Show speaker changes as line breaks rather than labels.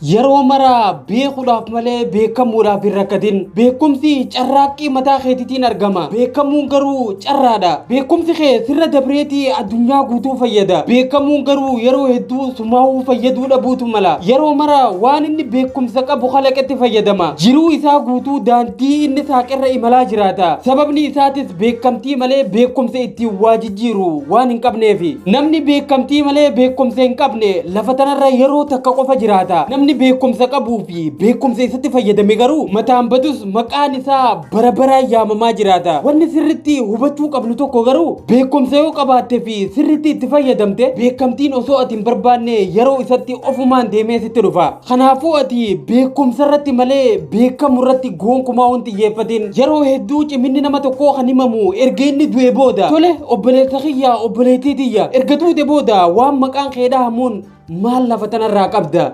Yeroo mara beekuudhaaf malee beekamuudhaaf hin rakkatin. Beekumsi carraaqqii mataa keetiitiin argama. Beekamuun garuu carraadha. Beekumsi kee sirra dabreetii addunyaa guutuu fayyada. Beekamuun garuu yeroo hedduu sumaahuu fayyaduu dhabuutu mala. Yeroo mara waan inni beekumsa qabu kalaqetti fayyadama. Jiruu isaa guutuu daandii inni saaqerra imalaa jiraata. Sababni isaatis beekamtii malee beekumsa ittiin waa jijjiiru waan hin qabneefi. Namni beekamtii malee beekumsa hin qabne lafa tanarra yeroo takka qofa jiraata. Namni beekumsa qabuu fi beekumsa isatti fayyadame garuu mataan badus maqaan isaa bara baraan yaamamaa jiraata. Wanni sirritti hubachuu qabnu tokko garuu, beekumsa yoo qabaatte fi sirritti itti fayyadamte, beekamtiin osoo ati hin barbaanne yeroo isatti ofumaan deemee sitti dhufa. Kanaafuu ati beekumsa irratti malee beekamu irratti gonkumaa hin xiyyeeffatin. Yeroo hedduu ciminni nama tokkoo kan himamu erga inni du'e booda. Tole obboleessa kiyya, obboleettii tiyya, erga duute booda waan maqaan kee dhahamuun maal lafa tanarraa qabda?